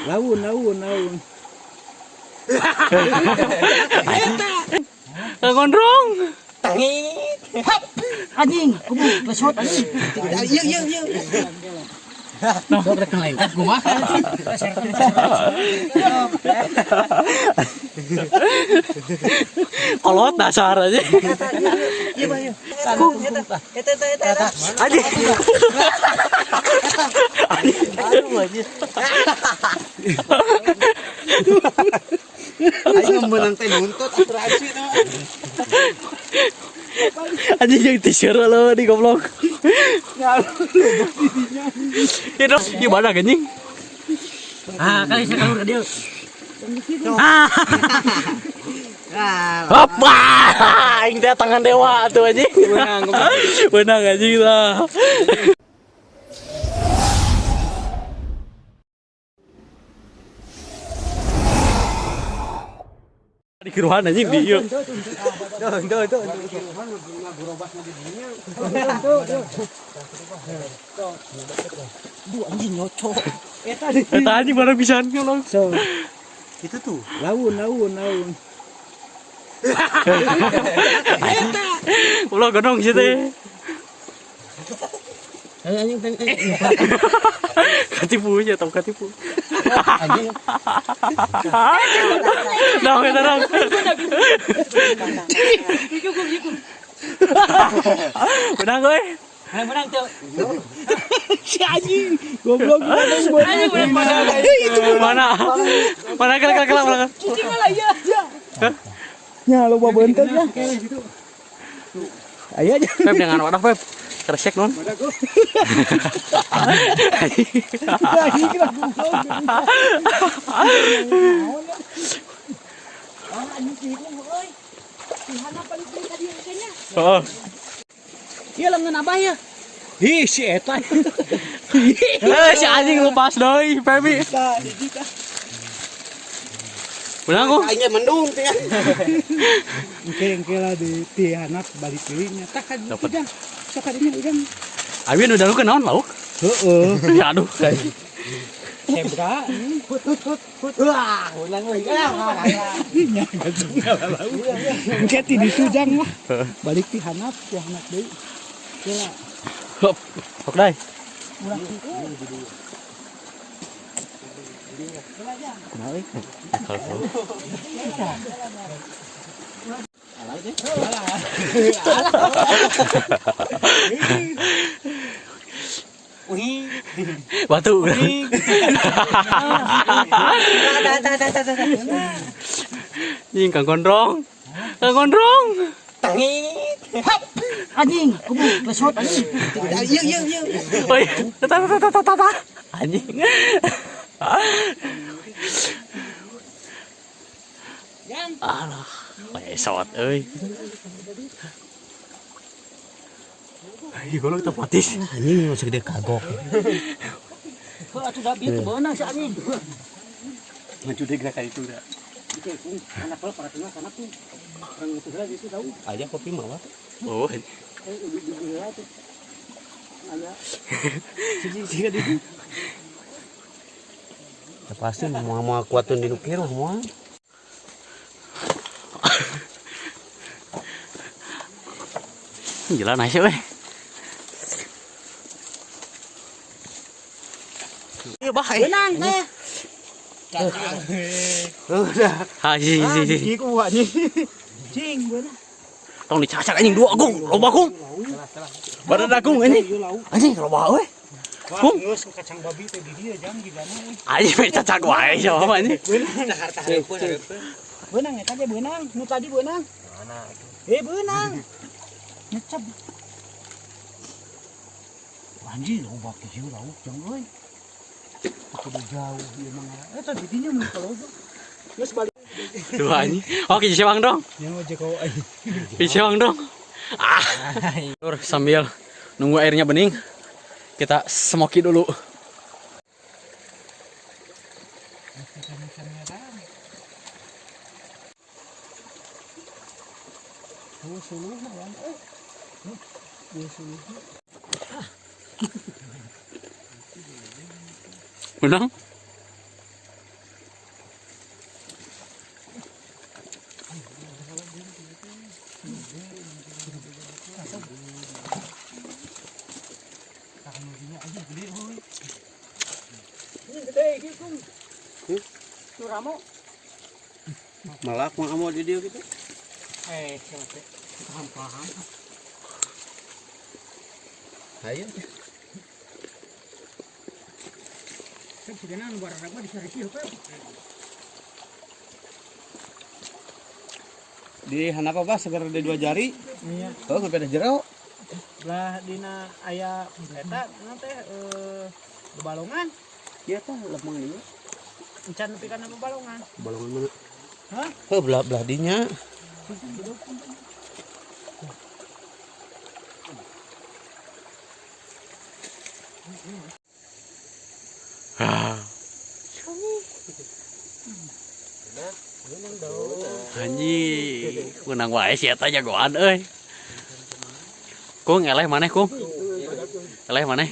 Laun, laun, laun. Kang Gondrong. Anjing, kubu pesot anjing. Iya iya iya. Sok rek lengkap kumaha. Kolot dasar aja. Iya Bang. Eta eta eta eta. Anjing. Aduh anjir. Aing meunang teh nuntut aturansi teh. Anjing yang t-shirt lo di goblok. Ya dong, gimana anjing? Ah, kali saya kalur ke dia. Ah. Apa? Aing teh tangan dewa tuh anjing. Menang, menang anjing lah. Di kiruhan anjing di ieu. Tuh tuh tuh. Duh anjing nyocok. Eta anjing barang pisan goblok. So, Itu tuh. laun, laun, laun. Goblok gondong sih teh. Anjing teh. Katipu nya tau katipu. Anjing. Dong, eta dong. Menang gue. Menang tuh. Si anjing, goblok Anjing menang. Mana? Mana kela kela kela kela. Nya loba beunteut lah. Aya aja. Pep dengan wadah Pep. Kresek non. Oh. Iya lengan abah ya. Ih, si eta. Eh, si anjing lupas doi, Pebi. Menang kok. Aing mendung teh. Engke engke lah di tihanap balik deui nya. Tah ka Dapat. ujang. Sok ka dinya ujang. Awin udah lu kenaon lauk. Heeh. Ya aduh. Zebra. Hut hut hut hut. Wah, ulang lagi. Nya gajung ngalalau. Engke ti ditu jang lah. Balik tihanap, tihanap deui. Ya. Hop. Hok dai. Batu. Anjing Kang Gondrong. Kang Gondrong. Anjing, kubu pesot anjing. Iya iya iya. Oi, ta ta ta ta ta ta. Anjing. Alah, pesot euy. Ih, goblok tepatis. Anjing masih gede kagok. Kok atuh da bieu teu beunang si anjing. Maju deh gerakan itu udah. Anak kalau para tengah kana tuh. Orang itu heula itu tahu. Aja kopi mah. Oh, Eh udah di heula tuh. Aya. Ya pasti mau mau kuatun di nukir semua. gila nice euy. Iya, bah. Beunang teh. Udah. Ha, si si si. Iku anjing. Cing beunang. Tong dicacak anjing dua gung, loba gung. Badan agung anjing. Anjing loba euy. Gung. Geus kacang babi teh di dieu jang gigana euy. Anjing meh cacak wae siapa anjing. Beunang eta ge beunang, nu tadi beunang. Eh beunang. Nyecep. Anjing loba kieu lauk jang euy. Kudu jauh ieu mah. Eta di dinya mun kalau geus balik. Dua anjing. Oke, siwang dong. Yang ojek kau anjing. Siwang dong. Ah. Lur, sambil nunggu airnya bening, kita semoki dulu. Menang? Gede kieu, Kung. Suramo. Malak mah amo di dieu gitu. Eh, siapa teh? Paham paham. Hayu. Kan sigana nu barang mah disari kieu, Pep. Di handap apa segar ada dua jari. Iya. Oh, sampai ada jero. Lah dina aya eta naon teh bebalongan. Iya tah lemang dieu. Encan nepi kana bebalongan. Balongan mana? Hah? Heuh, belah-belah dinya. Ah. Anjing, menang wae si eta jagoan euy. Kung eleh maneh, Kung? Eleh maneh.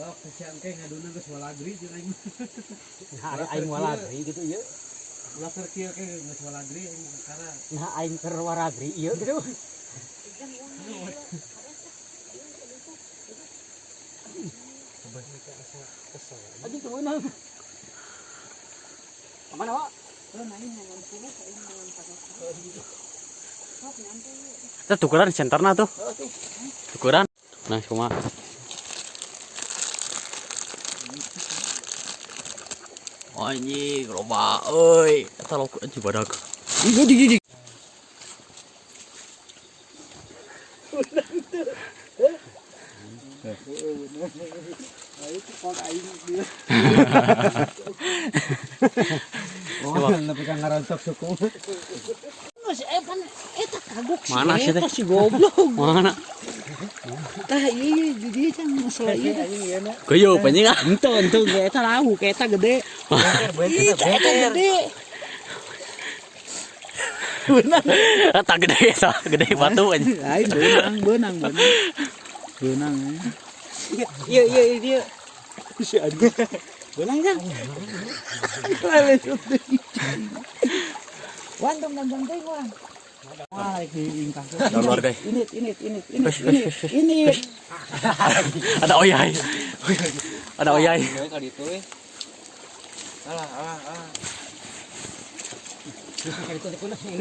Sok si angke ngaduna geus walagri jeung aing. Nah, aing walagri gitu ieu. Ulah keur kieu ke geus walagri aing karena Nah, aing keur waragri ieu gitu. Anjing teu meunang. Mana, Wak? Eta tukeran senterna tuh. Tukeran. Nah, kumaha? Anjing, loba euy. Eta lauk anjing badag. Ih, anjing, anjing. Oh, nepi ka ngarontok suku. Geus pan eta kagok si Mana sih eta teh? si goblok. Mana? Tah ieu di dieu can masalah ieu teh. Geuyeub anjing ah. Ente ente ge eta lauk eta gede. Ih, eta gede. Eta gede eta, gede batu anjing. Lain beunang, beunang, beunang. Beunang. Iya iya iya dia. Si anjing. Beunang kan? Wan tong dandan teh wan. Wah, di ingkah. Daun warga. Ini ini ini ini ini ini. Ada oyai. Ada oyai. Ka ditu we. Alah, alah, alah.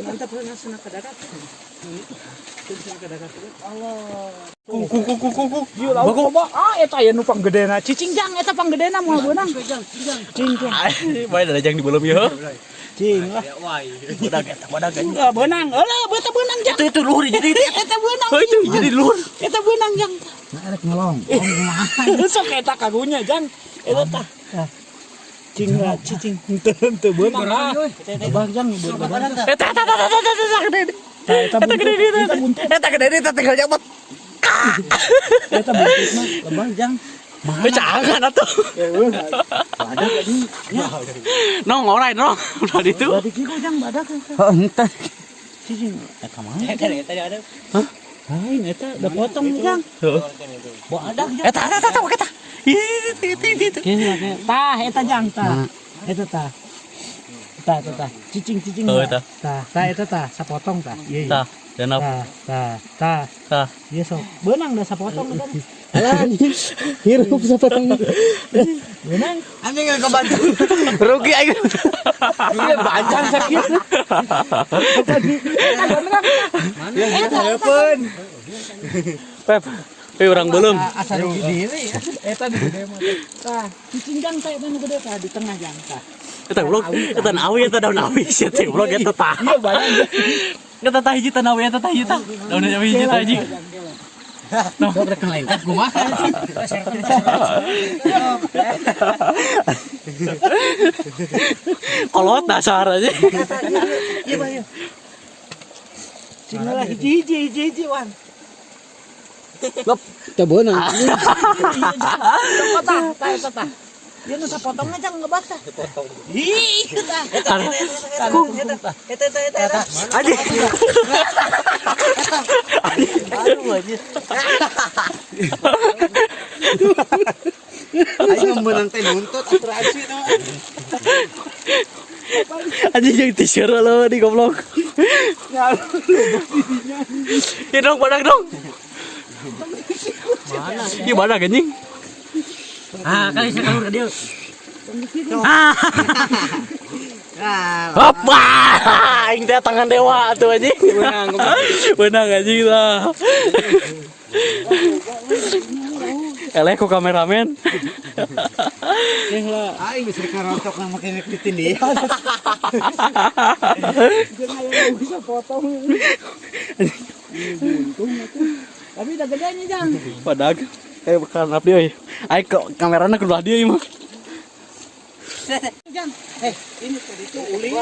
Mantap langsung ke darat. Kung kung kung kung kung. Ieu lauk loba. Ah, eta aya nu panggedena. Cicing jang eta panggedena moal beunang. Cing cing. Bae ada jang di belum ya. Cing lah. Badag eta badag. Enggak beunang. Eulah, beuta beunang jang. Itu itu luhur jadi itu. Eta beunang. Oh, itu jadi luhur. Eta beunang jang. Nah, erek ngelong. Sok eta kagunya jang. Eta tah. Cing lah cicing. Henteu henteu beunang ah. Abah jang beunang. Eta eta eta eta eta eta gede. Tah eta Eta gede buntut. eta. Eta gede eta tinggal nyamot. Eta buntutna lebah jang. Eh jangan atuh. Badak anjing. Nong orai nong. Udah ditu. Badak ieu jang badak. Heuh, henteu. Cicing eta mah. Eta eta ada. Lain eta udah potong jang. Badak jang. Eta eta eta eta. Itu itu itu. Tah eta jang tah. Eta tah. Tah eta tah. Cicing cicing. Oh, eta. Tah, tah eta tah sapotong tah. Iya. iya. Tah, dan apa? Tah, tah, tah. Tah. Iya sok. Beunang dah sapotong kan. Hirup sapotong. Beunang. Anjing geus kebantu. Rugi aing. Iya, bancang sakit. Ya, heupeun. Pep. Eh orang belum. Asa rugi diri. Eta di gede mah. Tah, cicing jang tah eta nu gede tah di tengah jang tah. Eta blok, eta awi eta daun awi sia teh blok eta tah. Iya bayang. Eta tah hiji tah awi eta tah hiji tah. Daun awi hiji tah hiji. Sok rek ngelengkap kumaha. Kolot dasar aja. Iya bah iya. Cing lah hiji hiji hiji hiji wan. Teu beunang. Tah tah eta tah. Ieu nu sapotongna jang ngebak tah. Ih, tah. Eta eta eta eta. Anjing. Aduh anjing. Aing meunang teh nuntut aturansi tah. Anjing yang t-shirt lo di goblok. Ya dong, badak dong. Mana? Ya badak anjing. Ah, kali saya kalur ka dieu. Ah. Ah, Apa? Aing teh tangan dewa tuh anjing. Menang, Menang anjing lah. Eleh ku kameramen. Yang lah. Aing bisa karontok na makinig ditindi. Jangan bisa potong. Buntung atuh. Tapi udah gedenya, Jang. Padag. Eh bukan abdi euy. Aing ke kamerana kudu dia ieu mah. Jang. Eh, ini tadi tuh ulin.